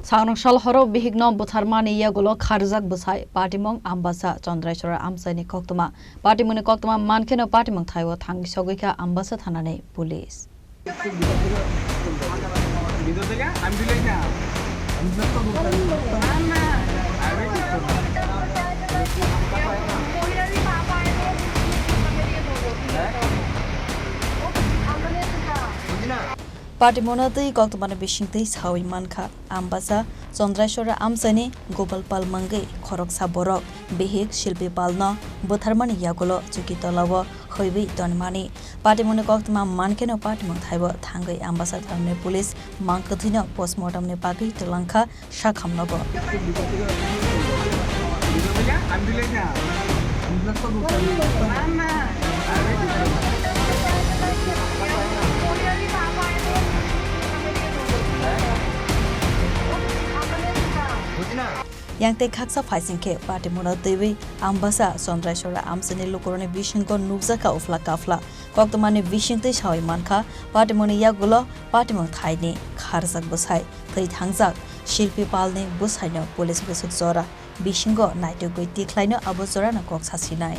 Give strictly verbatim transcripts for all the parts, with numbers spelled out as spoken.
Sangrong sal horo bihikno butharmani yagulo kharjak bwsai patimung Ambasa Chandraiswara amchaini koktwma. Patimungni koktwma mankheno patimung thaio thangwi sogwikha Ambasa thanani police. Patimungno twi koktwmani bisingtwi sawi mankha, Ambasa Chandraiswara amchaini Gopal Pal mangwi khoroksa borok bihik Shilpi Palno butharmani yagulo chuki tolao hwiwi tonmani. Patimungni koktwma mankheno patimung thaibo thangwi Ambasa thanani police mangkwthwino postmortemni bagwi twlangkha sakhamnogo. Yang tei khaksa phaising khe patimungno twiwi Ambasa Chandraiswara amchaini lukurokni bisingo nukjakha uphla kaphla. Koktwmani bisingtwi sawi mankha, patimungni yagulo patimung thaini kharjak bwsai thwi thangjak Shilpi Palni bwsaino police bwswk jora bisingo naitugwi tikhlaino abo jorano kok sasinai.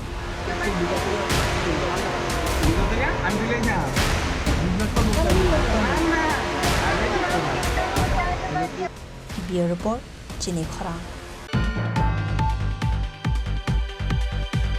Bureau Report, Chini Khorang.